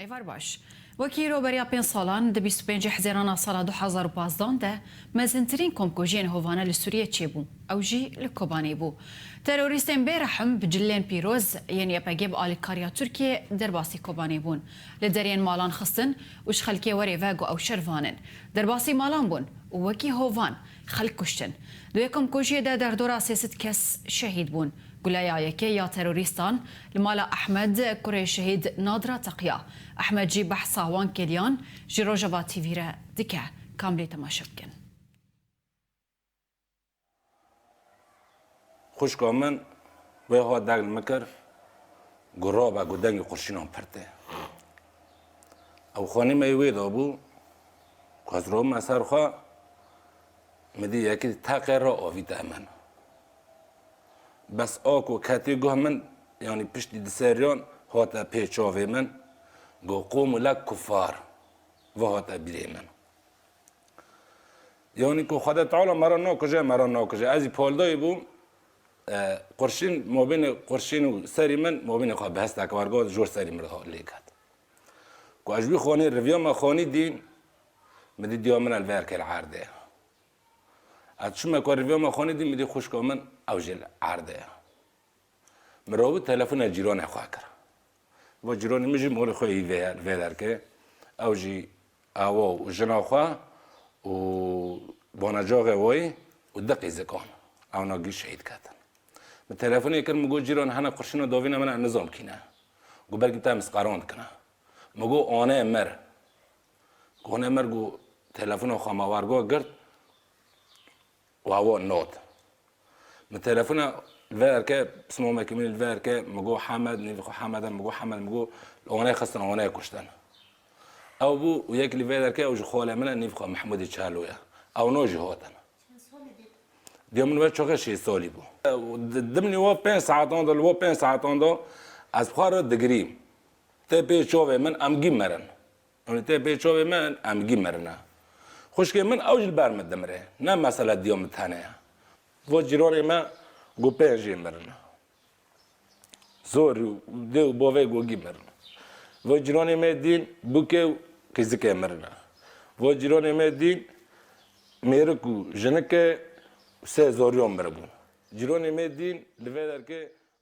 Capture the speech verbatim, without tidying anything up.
Êvar baş. Wekî îro beriya pênc salan, di bîst û pêncê Hezîrana sala du hezar û pazdan de mezintirîn komkujiyên hovane li Sûriyê çêbû. Ew jî li Kobanê bû. Terorîstên bêrehim bi cilên pîroz yên Y P G bi alîkariya Tirkiyê derbasî Kobanê bûn. Li deriyên malan xistin û ji xelkê werê ve got ew şervan in. Derbasî malan bûn û wekî hovan xelk kuştin. Di wê komkujiyê de derdora sê sed kes şehîd bûn. Guleya yekê ya terorîstan li mala Ehmed kurê şehîd Nadra teqiya. Ehmed jî behsa wan kêliyan ji Rojava T V re dike. Kamilî temaşe bikin. Xwişka min wê ha deng min kir, got rabe, got dengê qurşînan pir tê. Ew xanî me yê wê de bû, ku ez robime ser xwe, min dî yekî teqê re avîte min. Bes a ku ketî guh min, yanî piştî di seriyan hate pê çavê min, got qûmû lek kufar, va hate bîrê min. Yanî ku Xwedê Teala me re nakuje, me re nakuje. Ez jî paldayî bûm, e, qurşîn, mabênê qurşîn û serî min, mabênê xwe bi hesteke wergo jor serî min re lê ket. Ku ez ji wî xanî riviyame xanî dîn, min dî diya min li vê erkê li erdê ye. Ez çime ku riviyame xanî dîn, min dî xwişka min ew jî li erdê ye. Min rabû telefona cîranê xwe kir. Va cîranê min jî malê xwe yî vê, vê derkê. Ew jî ewa û jina xwe û banecaxê wayî û di qîzikan. Ewna gî şehîd ketin. Min telefonê kir, min got cîran hene qurşîna davîna min e, nizam kî ne. Got belkî te misqeran dikine. Min got anê mir. Got anê mir, got telefona xwe me wergo girt. Û ewa not. Min telefona li vê erke, pismamekî min li vê erke, min got Hemed, nîvê xwe Hemed e, min got Hemed, min got li anê xistin, anê kuştin. Ew bû û yek li vê derke ew ji xalê min e, nîv xwe Mehmûdê Çelo ye. Ew no jî hatin. Diya min ve çaxê şêst salî bû. Di, dimnî wa pênc saetan de, li wa pênc saetan de ez bi xwe re digirîm. Tê pê çavê min em gî mirin. Yanî tê pê çavê min em gî mirine. Xwişkê min ew jî li ber min dimire. Ne mesele diya min tenê ye. Vo cîranê me got pênc jê mirine. Zor û dê û bavê got gî mirine. Vo cîranê me dîn bûkê û qîzikê mirine. Vo cîranê me dîn mêrik û jinike û sê zoriyan miribûn. Cîranê me dîn li vê derkê